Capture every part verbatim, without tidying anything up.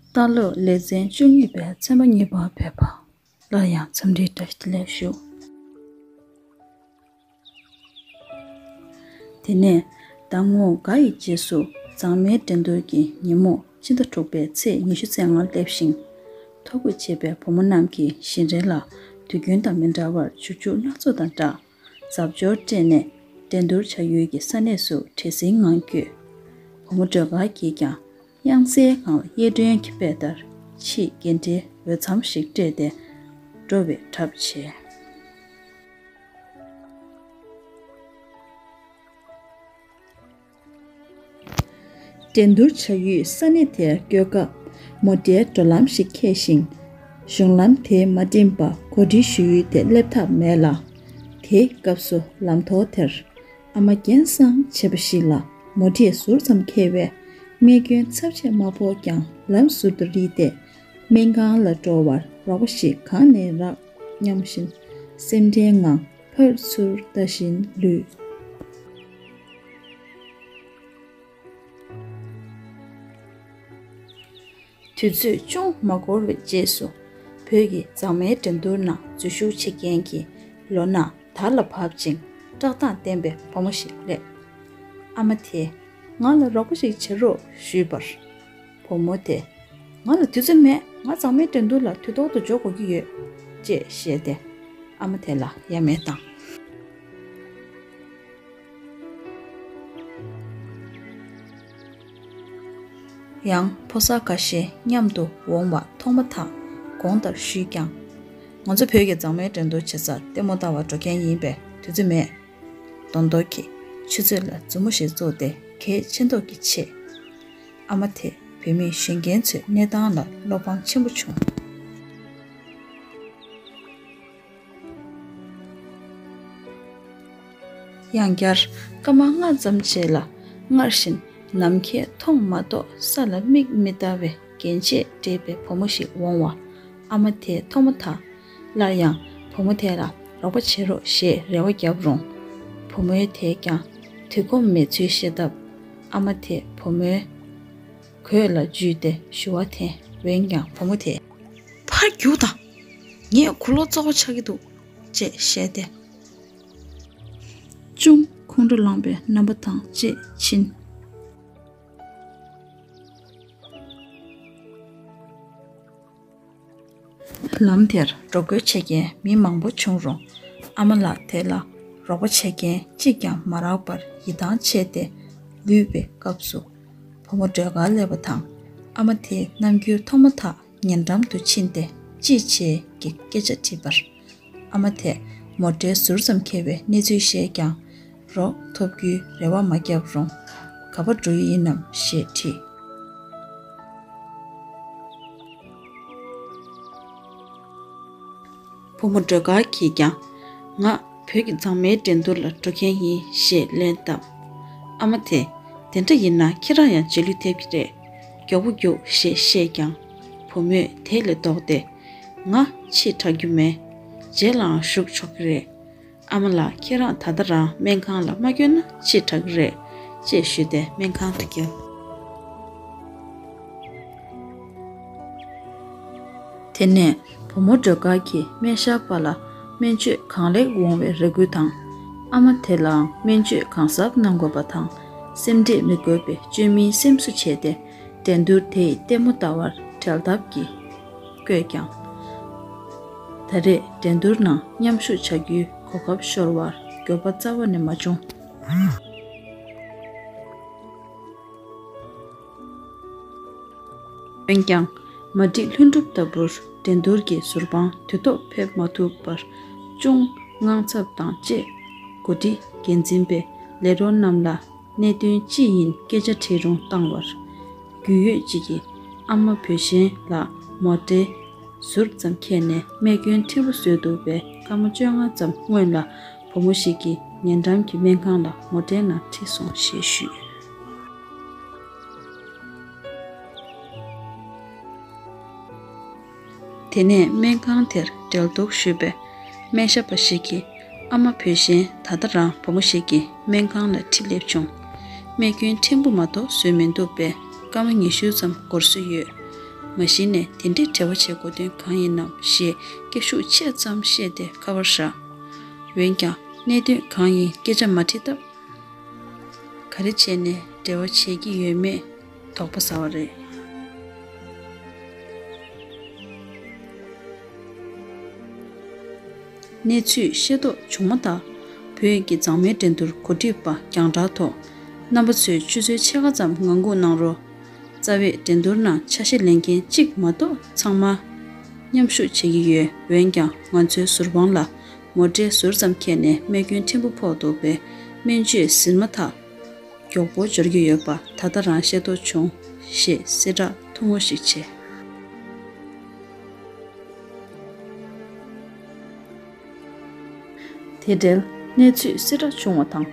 ལྟ་ཀློག་ལེ་ཚན་བཅུ་གཉིས་པའི་ཚན་པ་གཉིས་པར་ཕེབས་པ། སླར་ཡང་འཚམས་འདྲིའི་བཀྲ་ཤིས་བདེ་ལེགས་ཞུ། དེ་ནས་ཟླ་ངོ་འགའ་ཡི་རྗེས་སུ་མཛངས་མའི་འགྲན་བསྡུར་གྱི་ཉིན་མོ་ཕྱི་ཟླ་དྲུག་པའི་ཚེས་ཉི་ཤུ་རྩ་ལྔར་སླེབས་ཤིང་། ཐོ་འགོད་བྱས་པའི་བུ་མོ་རྣམས་ཀྱིས་གཞན་རིགས་ལ་དུས་རྒྱུན་དང་མི་འདྲ་བར་བྱུར་ཆུ་སྣ་ཚོགས་དང་སྦྲགས། རྫབ་སྦྱོར་སྤྲས་ནས་འགྲན་བསྡུར་བྱ་ཡུལ་གྱི་ས་གནས་སུ་བྲེལ་ཟིང་ངང་བསྐྱོད། བུ་མོ་སྒྲོལ་དཀར་གྱིས་ཀྱང་དབྱངས་གསལ་སྒང་ལ་གཡས་སྒྲོན་གྱི་དཔེ་ལྟར་ཕྱིའི་འགན་འཁྲིའི་འོས་འཚམ་ཞིག་སྤྲད་དེ་འགྲོ་བའི་གྲབས་བྱས། འགྲན་བསྡུར་བྱ་ཡུལ་ས་གནས་དེར་སྐྱོད་སྐབས་མོ་ཊའི་འགྲོ་ལམ་ཞིག་འཁེལ་ཞིང་། གཞུང་ལམ་དེས་མ་འགྲིམས་པར་གོ་སྒྲིག་ཞུ་ཡུལ་དེ་སླེབས་ཐབས་མེད་ལ། དེའི་སྐབས་སུ་ལམ་ཐོག་དེར་ཨ་མ་རྒྱན་བསང་བྱེད་པ་ཞིག་ལ་མོ་ཊས་ཟུར་ཙམ་འཁེལ་བས། རྨས་སྐྱོན་ཚབས་ཆེ་མ་ཕོག་ཀྱང་ལམ་ཟུར་དུ་རིལ་ཏེ། སྨན་ཁང་ལ་འགྲོ་བར་རོགས་པ་ཞིག་གང་ནས་རག་སྙམ་བཞིན་སེམས་ཁྲལ་ངང་ཕར་ཚུར་ལྟ་བཞིན་ལུས། དུས་ཚོད་ཅུང་མ་འགོར་བའི་རྗེས་སུ། བོད་ཀྱི་མཛངས་མའི་འགྲན་བསྡུར་ནང་འཛུལ་ཞུགས་བྱེད་མཁན་གྱི་ལོ་ན་དར་ལ་བབ་ཅིང་བཀྲག་མདངས་ལྡན་པའི་བུ་མོ་ཞིག་སླེབས། ཨ་མ་དེས་ང་ལ་རོགས་པ་ཞིག་བྱེད་རོགས་ཞུས་པར། བུ་མོ་དེས་ང་ལ་དུས་ཚོད་མེད། ང་མཛངས་མའི་འགྲན་བསྡུར་ལ་དུས་ཐོག་ཏུ་འབྱོར་དགོས་ཀྱི་ཡོད་ཅེས་བཤད་དེ། ཨ་མ་དེ་ལ་ཡ་མེད་བཏང་། ཡང་ཕོ་གསར་འགའ་ཤས་མཉམ་དུ་འོང་བ་མཐོང་མ་ཐག་དགོངས་དག་ཞུས་ཀྱང་། ང་ཚོ་བོད་ཀྱི་མཛངས་མའི་འགྲན་བསྡུར་བྱེད་སར་ལྟད་མོ་ལྟ་བར་འགྲོ་མཁན་ཡིན་པས་དུས་ཚོད་མེད། མདོག་མདོག་གིས་ཆུ་ཚོད་ལ་མཛུབ་མོ་ཞིག་བཙུགས་ཏེ་གལ་ཆེ་མདོག་གིས་བྱས། ཨ་མ་དེས་བོད་མི་གཞོན་སྐྱེས་ཚོའི་གནས་སྟངས་ལ་བློ་ཕམ་ཆེན་པོ་བྱུང་། ཡང་བསྐྱར་སྐར་མ་ལྔ་ཙམ་རྗེས་ལ་སྔར་བཞིན་ནམ་མཁའི་མཐོངས་མ་གཏོགས་ས་ལ་མིག་མི་ལྟ་བའི་རྒྱན་ཆས་སྤྲས་པའི་བུ་མོ་ཞིག་འོང་བ། ཨ་མ་དེས་མཐོང་མ་ཐག་སླར་ཡང་བུ་མོ་དེ་ལ་རོགས་པ་བྱེད་རོགས་ཞེས་རེ་བ་བརྒྱབ་རུང་། བུ་མོ་དེས་ཀྱང་དུས་ཁོམ་མེད་ཚུལ་བཤད་སྟབས། ཨ་མ་དེས་བུ་མོའི་གོས་ལ་འཇུས་ཏེ་ཞུ་བ་དེ། འོན་ཀྱང་བུ་མོ་དེས། ཕར་རྒྱུགས་དང་། ངས་གོས་ལོག་བཙོག་པ་ཆགས་ཀྱི་འདུག་ཅེས་བཤད་དེ། ཅུང་ཁོང་ཁྲོ་ལངས་པའི་རྣམ་པ་དང་བཅས་ཕྱིན། ལམ་དེར་འགྲོ་སྐྱོད་བྱེད་མཁན་མི་མང་པོ་བྱུང་རུང་། ཨ་མ་ལགས་དེ་ལ་རོགས་པ་བྱེད་མཁན་གཅིག་ཀྱང་མ་རག་པར་ཡིད་ཐང་ཆད་དེ་ལུས་པའི་སྐབས་སུ། བུ་མོ་སྒྲོལ་དཀར་སླེབས་པ་དང་། ཨ་མ་དེས་རྣམ་འགྱུར་མཐོང་མ་ཐག་ཉེ་འགྲམ་དུ་ཕྱིན་ཏེ་ཅི་བྱེད་ཀྱི་སྐད་ཆ་དྲིས་པར། ཨ་མ་དེས་མོ་ཊའི་ཟུར་ཙམ་འཁེལ་བའི་གནས་ཚུལ་བཤད་ཀྱང་། རོགས་ཐོབ་རྒྱུའི་རེ་བ་མ་བརྒྱབ་རུང་། ག་པར་འགྲོ་ཡི་ཡིན་ནམ་ཞེས་དྲིས། བུ་མོ་སྒྲོལ་དཀར་གྱིས་ཀྱང་། ང་བོད་ཀྱི་མཛངས་མའི་འགྲན་བསྡུར་ལ་འགྲོ་མཁན་ཡིན་ཞེས་ལན་བཏབ། ཨ་མ་དེས། དེ་འདྲ་ཡིན་ན་ཁྱེད་རང་ཡང་རྗེས་ལུས་ཐེབས་ཀྱི་རེད། མགྱོགས་པོ་རྒྱུགས་ཞེས་བཤད་ཀྱང་། བུ་མོས་དེ་ལས་ལྡོག་སྟེ། ང་ཕྱིས་དྲག་རྒྱུ་མེད། རྗེས་ལའང་ཞུགས་ཆོག་གི་རེད། ཨ་མ་ལགས། ཁྱེད་རང་ད་ལྟ་རང་སྨན་ཁང་ལ་མ་བསྐྱོད་ན་ཕྱིས་དྲག་གི་རེད། ཅེས་ཞུས་ཏེ་སྨན་ཁང་དུ་བསྐྱལ། དེ་ནས་བུ་མོ་སྒྲོལ་དཀར་གྱིས་སྨན་ཞབས་པ་ལ་སྨན་བཅོས་གང་ལེགས་འོང་བའི་རེ་སྐུལ་དང་། ཨ་མ་དེ་ལའང་སྨན་བཅོས་གང་ཟབ་གནང་དགོས་པ་དང་། སེམས་ཁྲལ་མི་དགོས་པའི་བཅོས་མིན་སེམས་གསོ་བྱས་ཏེ། འགྲན་བསྡུར་དེ་ཡི་ལྟད་མོ་ལྟ་བར་བྲེལ་འདབས་ཀྱིས་བསྐོས་ཀྱང་། ད་རེས་འགྲན་བསྡུར་ནང་མཉམ་ཞུགས་བྱ་རྒྱུའི་གོ་སྐབས་ཤོར་བར་འགྱོད་པ་རྩ་བ་ནས་མ་བྱུང་། འོན་ཀྱང་། མ་བསྒྲིགས་ལྷུན་གྲུབ་ལྟ་བུར་འགྲན་བསྡུར་གྱི་ཟུར་དཔང་དུས་ཐོག་ཕེབས་མ་ཐུབ་པར་ཅུང་དངངས་འཚབ་དང་བཅས། འགོ་ཁྲིད་འགན་འཛིན་པས་ལས་རོགས་རྣམས་ལ་གནད་དོན་ཅི་ཡིན་སྐད་ཆ་དྲིས་རུང་བཏང་བར། རྒྱུས་ཡོད་ཅིག་གིས་ཨ་མ་བུ་ཆེན་ལགས་མོ་ཊའི་ཟུར་ཙམ་འཁྱེར་ནས་རྨས་སྐྱོན་ཕྲན་བུ་བཟོས་འདུག་པས། སྐར་མ་བཅོ་ལྔ་ཙམ་སྔོན་ལ་བུ་མོ་ཞིག་གིས་ཉེ་འགྲམ་གྱི་སྨན་ཁང་ལ་མོ་ཊའི་ནང་ཁྲིད་སོང་ཞེས་ཞུས། དེ་ནས་སྨན་ཁང་དེར་འབྲེལ་གཏུག་ཞུས་པས། སྨན་ཞབས་པ་ཞིག་གིས། ཨ་མ་བུ་ཆེན་ད་ལྟ་རང་བུ་མོ་ཞིག་གིས་སྨན་ཁང་ལ་ཁྲིད་སླེབས་བྱུང་། རྨས་སྐྱོན་ཕྲན་བུ་མ་གཏོགས་བཟོས་མི་འདུག་པས། སྐར་མ་ཉི་ཤུ་ཙམ་འགོར་སྲོལ་ཡོད། མ་གཞི་ནས་དེ་འདྲའི་འབྲེལ་བ་བྱེད་དགོས་དོན་གང་ཡིན་ནམ་ཞེས་སྐད་ཤུགས་ཆེ་ཙམ་བཤད་དེ་ཁ་པར་བཞག་འོན་ཀྱང་གནད་དོན་གང་ཡིན་སྐད་ཆ་མ་དྲིས་སྟབས། ག་རེ་བྱས་ནས་འབྲེལ་བ་བྱེད་ཀྱི་ཡོད་མེད་དོགས་པ་ཟ་བ་རེད། གནས་ཚུལ་ཤེས་རྟོགས་བྱུང་མ་ཐག་བོད་ཀྱི་མཛངས་མའི་འགྲན་བསྡུར་གོ་སྒྲིག་པ་རྒྱང་བསྒྲགས་ཐོག་རྣམ་པ་ཚོས་ཆུ་ཚོད་ཕྱེད་ཀ་ཙམ་ངང་སྒུག་གནང་རོགས། རྩ་བའི་འགྲན་བསྡུར་ནང་ཆ་ཤས་ལེན་མཁན་གཅིག་མ་གཏོགས་ཚང་མ་མཉམ་ཞུགས་བྱེད་ཀྱི་ཡོད། འོན་ཀྱང་ང་ཚོའི་ཟུར་དཔང་ལ་མོ་ཊའི་ཟུར་ཙམ་ཁྱེར་ནས་རྨས་སྐྱོན་ཕྲན་བུ་ཕོག་འདུག་པས་སྨན་བཅོས་ཟིན་མ་ཐག་མགྱོགས་པོ་འབྱོར་གྱི་ཡོད་པ་ད་ལྟ་རང་ཤེས་རྟོགས་བྱུང་ཞེས་གསལ་བསྒྲགས་ཐུང་ངུ་ཞིག་བྱས། དེ་འབྲེལ་གནས་ཚུལ་གསལ་བསྒྲགས་བྱུང་བ་དང་།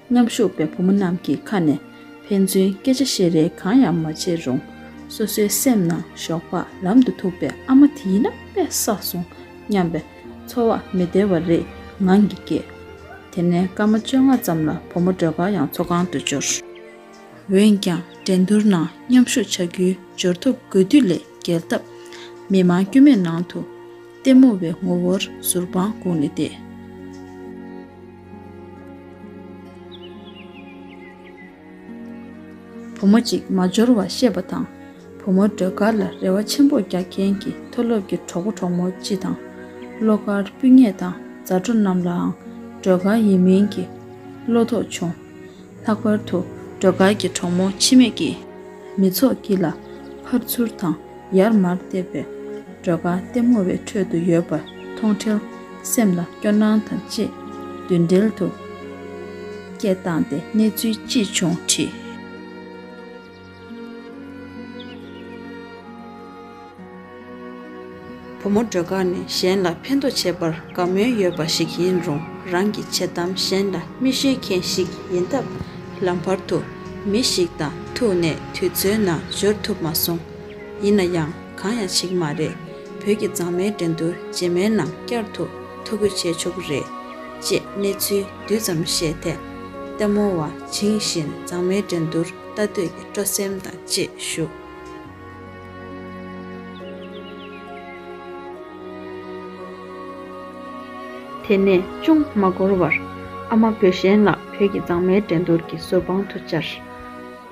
མཉམ་ཞུགས་པའི་བུ་མོ་རྣམས་ཀྱི་ཁ་ནས་ཕན་ཚུན་སྐད་ཆ་བཤད་རེས་གང་ཡང་མ་བྱས་རུང་། སོ་སོའི་སེམས་ནང་ཞོགས་པ་ལམ་དུ་ཐུག་པའི་ཨ་མ་དེ་ཡིན་ན་དཔེ་བསགས་སོང་སྙམ་པའི་ཚོར་བ་མི་བདེ་བ་རེ་ངང་གིས་སྐྱེས། དེ་ནས་སྐར་མ་བཅོ་ལྔ་ཙམ་ལ་བུ་མོ་སྒྲོལ་དཀར་ཡང་ཚོགས་ཁང་དུ་འབྱོར། འོན་ཀྱང་འགྲན་བསྡུར་ནང་མཉམ་ཞུགས་བྱ་རྒྱུའི་འབྱོར་ཐོབ་དགོས་དུས་ལས་བརྒལ་སྟབས། མི་མང་དཀྱུས་མའི་ནང་དུ་ལྟད་མོ་བའི་ངོ་བོར་ཟུར་དཔང་བསྒུགས་ནས་བསྡད། བུ་མོ་གཅིག་མ་འབྱོར་བ་ཤེས་པ་དང་། བུ་མོ་སྒྲོལ་དཀར་ལ་རེ་བ་ཆེན་པོ་རྒྱག་མཁན་གྱི་མཐོ་སློབ་ཀྱི་གྲོགས་པོ་གྲོགས་མོ་སྤྱི་དང་། བློ་དཀར་སྤུན་ཉེ་དང་མཛའ་གྲོགས་རྣམས་ལའང་སྒྲོལ་དཀར་ཡིན་མིན་གྱི་བློ་དོགས་བྱུང་། ལྷག་པར་དུ་སྒྲོལ་དཀར་གྱི་གྲོགས་མོ་འཆི་མེད་ཀྱིས་མི་ཚོགས་དཀྱིལ་ལ་ཕར་ཚུར་དང་ཡར་མར་བལྟས་པས་སྒྲོལ་དཀར་ལྟད་མོ་བའི་ཁྲོད་དུ་ཡོད་པར་མཐོང་འཕྲལ་སེམས་ལ་སྐྱོ་སྣང་དང་བཅས་མདུན་གྲལ་དུ་སྐད་བཏང་སྟེ་གནས་ཚུལ་ཅི་བྱུང་དྲིས། བུ་མོ་སྒྲོལ་དཀར་ནི་གཞན་ལ་ཕན་ཐོགས་བྱེད་པར་དགའ་མོས་ཡོད་པ་ཞིག་ཡིན་རུང་རང་གི་བྱེད་སྟངས་གཞན་ལ་མི་ཤེས་མཁན་ཞིག་ཡིན་སྟབས་ལམ་བར་དུ་མི་ཞིག་དང་ཐུག་ནས་དུས་ཚོད་ནང་འབྱོར་ཐུབ་མ་སོང་། ཡིན་ན་ཡང་གང་ཡང་བྱེད་ཀྱི་མ་རེད། བོད་ཀྱི་མཛངས་མའི་འགྲན་བསྡུར་རྗེས་མའི་ནང་བསྐྱར་དུ་ཐོ་འགོད་བྱེད་ཆོག་གི་རེད། ཅེས་གནས་ཚུལ་བསྡུས་ཙམ་བཤད་དེ་ལྟད་མོ་བ་ཇིང་ཞིན་མཛངས་མའི་འགྲན་བསྡུར་ལྟ་འདོད་ཀྱི་སྤྲོ་སེམས་དང་བཅས་ཞུ། དེ་ནས་ཅུང་མ་འགོར་བར་ཨ་མ་བོད་ཞེན་ལགས་བོད་ཀྱི་མཛངས་མའི་འགྲན་བསྡུར་གྱི་ཟུར་དཔང་དུ་བཅར།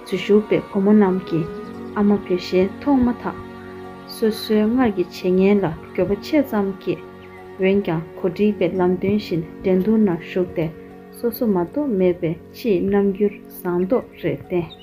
འཛུལ་ཞུགས་པའི་བུ་མོ་རྣམས་ཀྱིས་ཨ་མ་བོད་ཞེན་མཐོང་མ་ཐག་སོ་སོའི་སྔར་གྱི་བྱེད་ངན་ལ་འགྱོད་པ་ཆེ་ཙམ་སྐྱེས། འོན་ཀྱང་གོ་སྒྲིག་པའི་ལམ་སྟོན་བཞིན་འགྲན་བསྡུར་ནང་ཞུགས་ཏེ་སོ་སོ་མ་གཏོགས་མེད་པའི་ཕྱིའི་རྣམ་འགྱུར་བཟང་མདོག་རེ་བསྟན།